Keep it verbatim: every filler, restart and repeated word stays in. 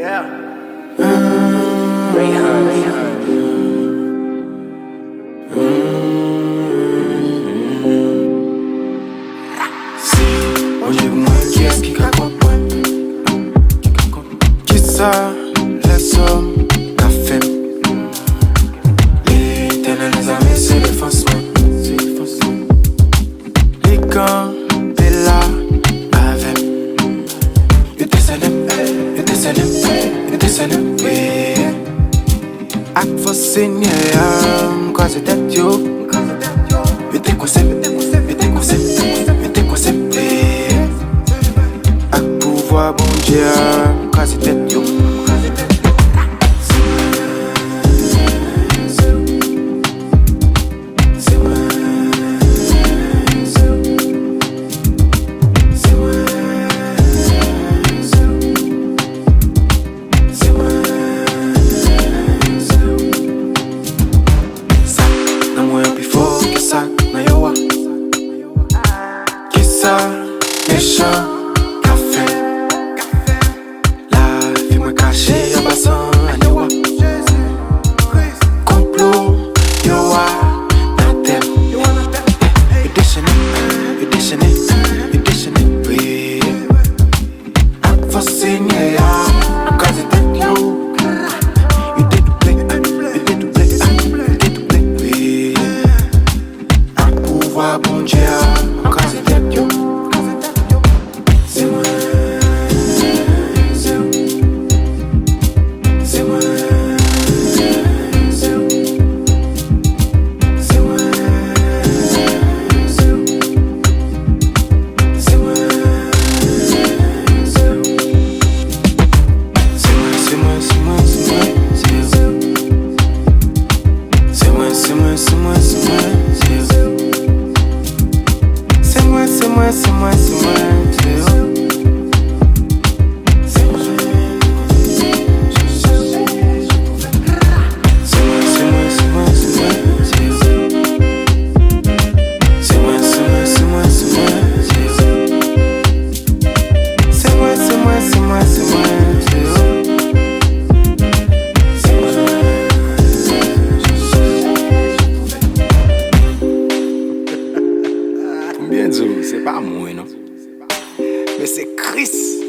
Rayhan. Si Bondye pou mwen, kiyès ki ka konprann? Kisa lèzòm ka fè m? Letènèl dèzame se defans mwen. Li kanpe la avè m. Yo te sènen m, yo te sènen m, yo te sènen m, wi. Ak fòs Senyè a, m kraze tèt yo. Yo te kwese m, yo te kwese m, yo te kwese m, wi. Ak pouvwa Bondye a, m kraze tèt yo. Sa k nan mwen an pi fò ke sa k nan yo a. Kisa mechan ka fè? Lavi mwen kache anba san anyo a. Konplo yo a nan tèt. Yo dechene, yo dechene, yo dechene, wi. Ak fòs Senyè a, m kraze tèt yo. Yo dedouble, yo dedouble, yo dedouble, wi. Ak pouvwa Bondye a, m kraze tèt yo. Se mwen, se ou. Se mwen, se ou. Se mwen, se ou. Se mwen, se ou. Se mwen, se mwen, se mwen, se mwen, se ou. Se mwen, se mwen, se mwen, se mwen, se ou. Se mwen, se mwen, se mwen, se mwen, se ou. Se mwen, se mwen, se mwen, se mwen, se ou. Se mwen, se mwen, se mwen, se mwen, se ou. Se mwen, se mwen, se mwen, se mwen, se ou. Se mwen. Pou m byen di w, se pa mwen, non. Men se Kris.